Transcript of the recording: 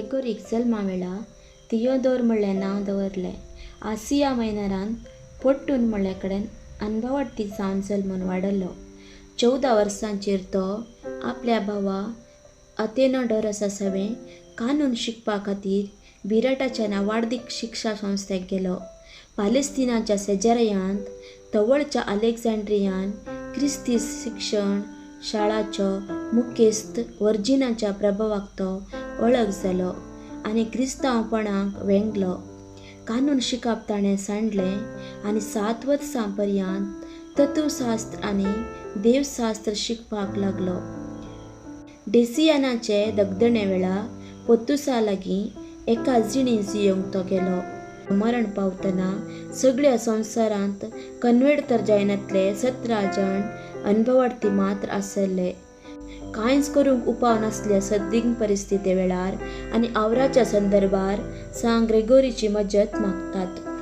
ग्रेगोरीक जल्मा वेळा थियोदोर म्हळ्ळें नांव दवरलें. आसिया मायनरांत पोट्टून म्हळ्ळे कडेन अनभावार्थी जावन जल्मून वाडलो. 14 वर्सांचेर तो आपल्या भावा अथेनोडोरसा सवें कानून शिकपा खातीर बिराटाच्या नावाडदीक शिक्षा संस्थेक गेलो. पालेस्तिनाच्या सेजरयांत तवळच्या अलेक्झांड्रियान क्रिस्ती शिक्षण शाळाचो मुखेस्त वर्जिनाच्या प्रभावाक तो वळख जालो आनी क्रिस्तांवपणाक वेंगलो. कानून शिकप ताणें सांडलें आनी 7 वर्सां पर्यंत तत्वशास्त्र आनी देवशास्त्र शिकपाक लागलो. डेसियानाचे दगदणे वेळा पोतुसा लागीं एका जिणी जियोंक तो गेलो. मरण पावतना सगळ्या संवसारांत कन्वेड तर जायनातले 17 जाण अनभवार्थी मात्र आसले. कांयच करूंक उपाव नासल्या सदींग परिस्थिती वेळार आनी आवराच्या संदर्भार सांत ग्रेगोरीची मजत मागतात.